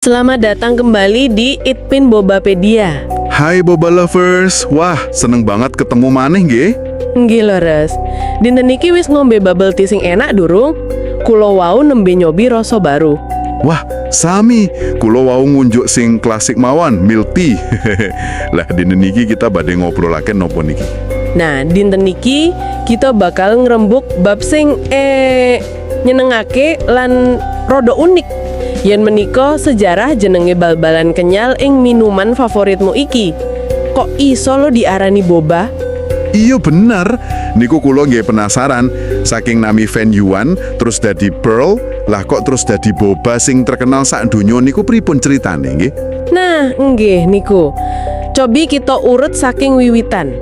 Selamat datang kembali di Itpin Bobapedia. Hai Boba Lovers, wah, seneng banget ketemu maneh nggih. Nggih leres. Dinten niki wis ngombe bubble tea sing enak durung? Kulo wau nembe nyobi rasa baru. Wah, sami, kulo wau ngunjuk sing klasik mawon, milk tea. Lah, dinten niki kita badhe ngobrolaken nopo niki? Nah, dinten niki kita bakal ngrembug bab sing nyenengake lan rodo unik. Yen menika sejarah jenenge bal-balan kenyal ing minuman favoritmu iki. Kok iso lo diarani boba? Iya bener, niku kulo nggih penasaran. Saking nami Fen Yuan, terus dadi Pearl, lah kok terus dadi boba sing terkenal sak donya niku pripun ceritane nggih? Nah, nggih niku. Cobi kita urut saking wiwitan.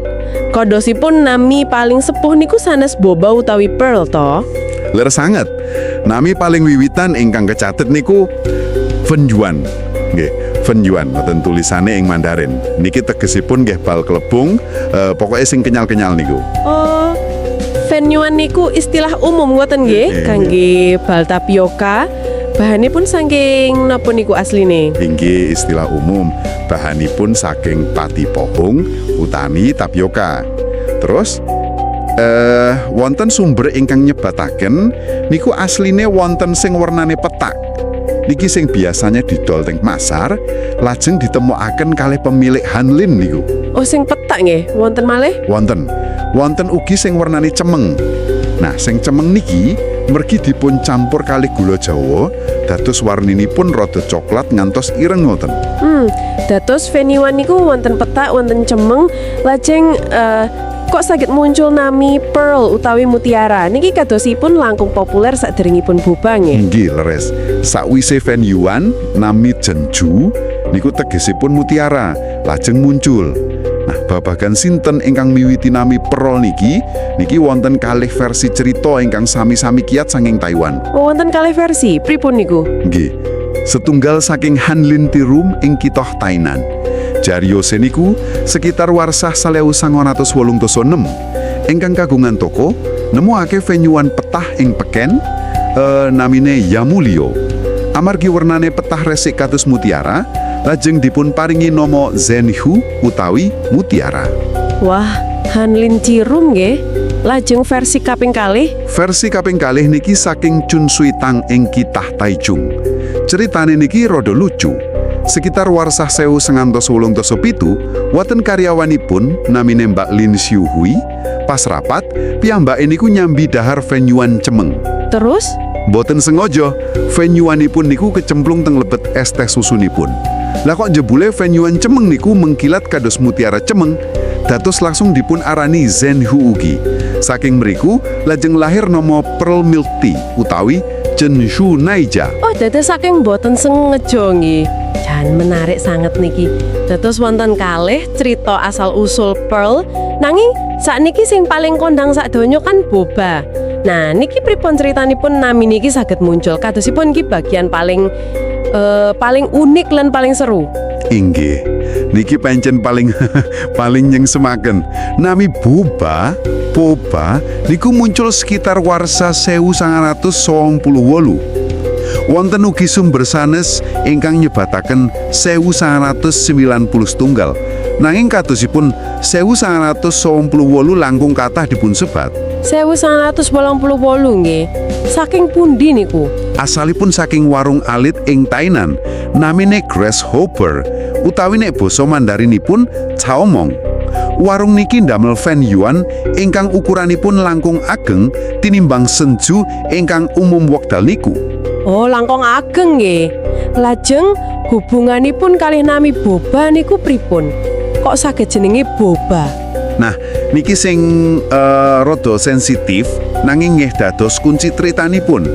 Kodosipun nami paling sepuh niku sanes boba utawi Pearl to. Leres sanget. Nami paling wiwitan ingkang kecatet niku Fen Yuan. Nggih, Fen Yuan ngoten tulisane ing Mandarin. Niki tegesipun nggih bal klebung, pokoknya sing kenyal-kenyal niku. Oh, Fenyuan niku istilah umum ngoten nggih kangge bal tapioka. Bahanipun saking napa niku asline? Inggih istilah umum, bahanipun saking pati pohong utami tapioka. Terus wonten sumber ingkang nyebataken niku asline wonten sing wernane petak. Niki sing biasanya didol teng pasar, lajeng ditemokaken kalih pemilik Hanlin niku. Oh, sing petak nggih, wonten malih? Wonten. Wonten ugi sing wernane cemeng. Nah, sing cemeng niki mergi dipun campur kalih gula Jawa, dados warninipun rada coklat ngantos ireng ngoten. Dados Fenyuan niku wonten petak, wonten cemeng, lajeng kok saged muncul nami Pearl utawi mutiara. Niki kadosipun langkung populer saderengipun boba nggih. Nggih, leres. Sakwise Fen Yuan, nami Zhenju niku tegesipun mutiara, lajeng muncul. Nah, babagan sinten ingkang miwiti nami Pearl niki, niki wonten kalih versi cerita ingkang sami-sami kiat saking Taiwan. Oh, wonten kalih versi, pripun niku? Nggih. Setunggal saking Hanlin Tea Room ing kitha Tainan. Cariyose niku sekitar warsah 1986. Ingkang kagungan toko nemuake Fenyuan petah ing peken, namine Yamulio. Amargi wernane petah resik kados mutiara, lajeng dipun paringi nama Zhenhu utawi mutiara. Wah, Hanlin Tea Room nggih. Lajeng versi kaping kalih? Versi kaping kalih niki saking Chun Sui Tang ing Kitah Taichung. Ceritane niki rada lucu. Sekitar warsah 1987, wonten karyawanipun namine Mbak Lin Xiu Hui, pas rapat, piyambake niku nyambi dahar Fenyuan cemeng. Terus? Boten sengaja, Fenyuanipun niku kecemplung teng lebet es teh susunipun. Lah, kok jebule Fenyuan cemeng niku mengkilat kados mutiara cemeng, dados langsung dipun arani Zhenhu ugi. Saking mriku lajeng lahir nama Pearl Milk Tea utawi Zhenzhu Naicha. Oh, dados saking boten sengaja nggih. Jan menarik sanget niki. Dados wonten kalih cerita asal usul Pearl, nanging sakniki sing paling kondang sak donya kan boba. Nah, niki pripun critanipun nami niki saged muncul? Kadosipun niki bagian paling unik lan paling seru. Inggih, niki pancen paling paling nyengsemaken. Nami boba, boba niku muncul sekitar warsa 1998. Wonten ugi sumber sanes ingkang nyebataken 1990 setunggal. Nanging kadosipun 1998 langkung kathah dipun sebat. 1988 nggih. Saking pundi niku? Asalipun saking warung alit ing Tainan, namine Grasshopper, utawi nek basa Mandarinipun Chaomong. Warung niki ndamel Fen Yuan ingkang ukuranipun langkung ageng tinimbang Senju ingkang umum wekdal niku. Oh, langkung ageng nggih. Lajeng hubunganipun kalih nami boba niku pripun? Kok saged jenenge boba? Nah, niki sing rada sensitif nanging nggih dados kunci critanipun.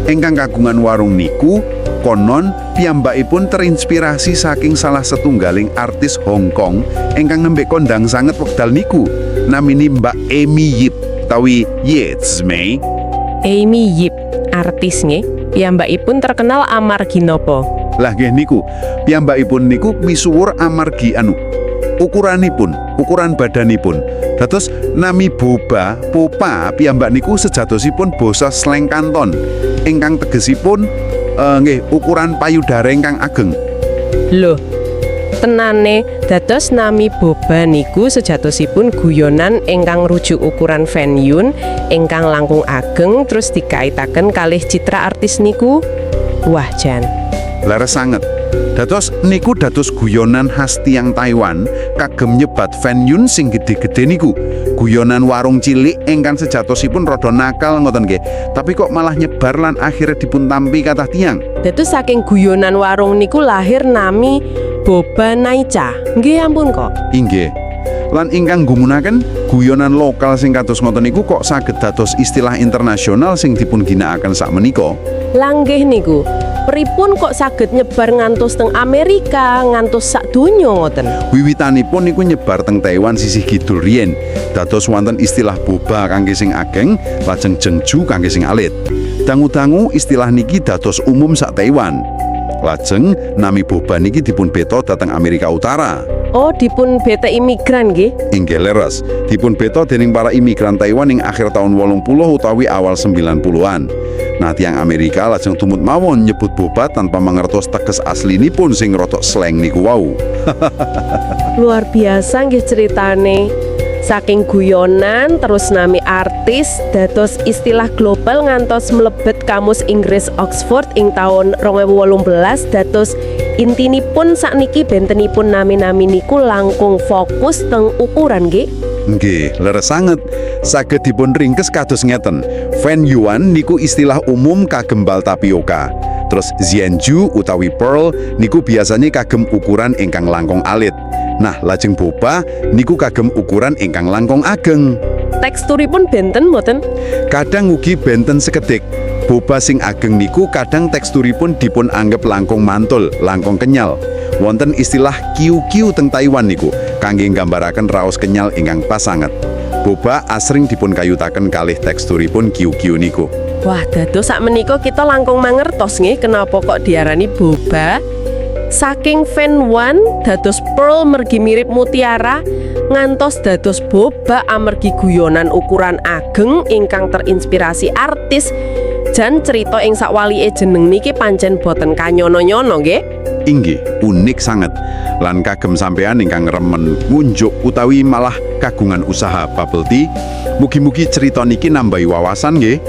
Ingkang kagungan warung niku konon piyambakipun terinspirasi saking salah setunggaling artis Hong Kong ingkang nembe kondang sanget wekdal niku, namine Mbak Amy Yip utawi Ye Zmei. Amy Yip, artis nggih. Piyambakipun terkenal amargi napa? Lah nggih niku, piyambakipun niku misuwur amargi anu ukuranipun, ukuran badanipun. Dados nami boba, popa piyambak niku sejatosipun basa slang Kanton ingkang tegesipun Nggih, ukuran payudara ingkang ageng. Loh, tenane dados nami boba niku sejatosipun guyonan ingkang rujuk ukuran Fenyun ingkang langkung ageng, terus dikaitaken kalih citra artis niku. Wah, jan. Leres sanget. Dados niku dados guyonan khas tiyang Taiwan kagem nyebat Fenyun sing gede-gede niku. Guyonan warung cilik ingkang sejatosipun rada nakal ngoten nggih. Tapi kok malah nyebar lan akhirnya dipun tampi kathah tiyang. Dados saking guyonan warung niku lahir nami boba naicha. Nggih ampun kok. Inggih. Lan ingkang gumunaken, guyonan lokal sing kados ngoten niku kok saged dados istilah internasional sing dipun ginakaken sakmenika. Lah nggih niku. Pripun kok saged nyebar ngantos teng Amerika, ngantos sak donya ngoten? Wiwitanipun niku nyebar teng Taiwan sisih kidul riyen. Dados wonten istilah boba kangge sing ageng, lajeng zhenzhu kangge sing alit. Dangu-dangu istilah niki dados umum sak Taiwan. Lajeng nami boba niki dipun beto dhateng Amerika Utara. Oh, dipun beta imigran nggih. Inggih leres, dipun beto dening para imigran Taiwan ing akhir tahun 80 utawi awal 90-an. Nah, tiyang Amerika lajeng tumut mawon nyebut boba tanpa mangertos teges aslinipun sing rodok slang niku wau. Luar biasa nggih ceritane. Saking guyonan terus nami artis dados istilah global ngantos mlebet kamus Inggris Oxford ing tahun 2018. Dados intinipun sakniki bentenipun nami-nami niku langkung fokus teng ukuran nggih. Nggih, leres sanget. Saged dipun ringkes kados ngeten. Fen Yuan niku istilah umum kagem bal tapioka. Terus zhenzhu utawi pearl niku biasanya kagem ukuran ingkang langkung alit. Nah, lajeng boba niku kagem ukuran ingkang langkung ageng. Teksturipun benten mboten? Kadang ugi benten sekedik. Boba sing ageng niku kadang teksturipun dipun anggap langkung mantul, langkung kenyal. Wonten istilah QQ teng Taiwan niku kangge nggambaraken raos kenyal ingkang pas sanget. Boba asring dipun kayutaken kalih teksturipun QQ niku. Wah, dados sakmenika kita langkung mangertos nggih kenapa kok diarani boba. Saking Fen Wan dados pearl mergi mirip mutiara, ngantos dados boba amergi guyonan ukuran ageng ingkang terinspirasi artis. Jan, cerita ing sakwalike jeneng niki pancen boten kanyono-nyono nggih. Inggih, unik sanget. Lan kagem sampean ingkang remen ngunjuk utawi malah kagungan usaha bubble tea, mugi-mugi cerita niki nambahi wawasan nggih.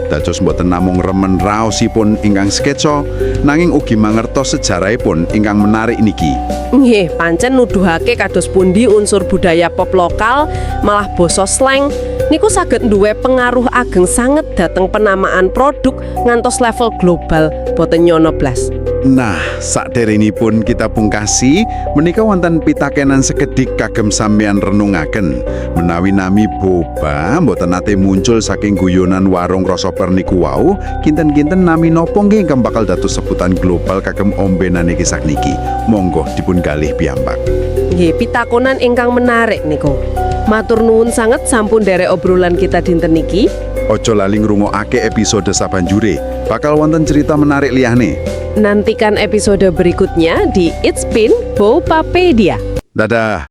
Dados mboten namung remen raosipun ingkang sketsa, nanging ugi mangertos sejarahipun ingkang menarik niki. Nggih, pancen nuduhake kados pundi unsur budaya pop lokal, malah basa slang niku saged duwe pengaruh ageng sanget dhateng penamaan produk ngantos level global, boten nyono blas. Nah, saderengipun kita pungkasi, menika wonten pitakenan sekedik kagem sampeyan renungaken. Menawi nami boba mboten nate muncul saking guyonan warung Rosoper niku wau, kinten-kinten nami nopo nggih ingkang bakal dados sebutan global kagem ombenan iki sakniki? Monggo dipun galih piyambak. Nggih, pitakonan ingkang menarik niku. Matur nuwun sanget sampun derek obrolan kita dinten niki. Ojo lali ngrungokake episode sabanjure, bakal wonten cerita menarik liyane. Nantikan episode berikutnya di It's Pin Bopapedia. Dadah.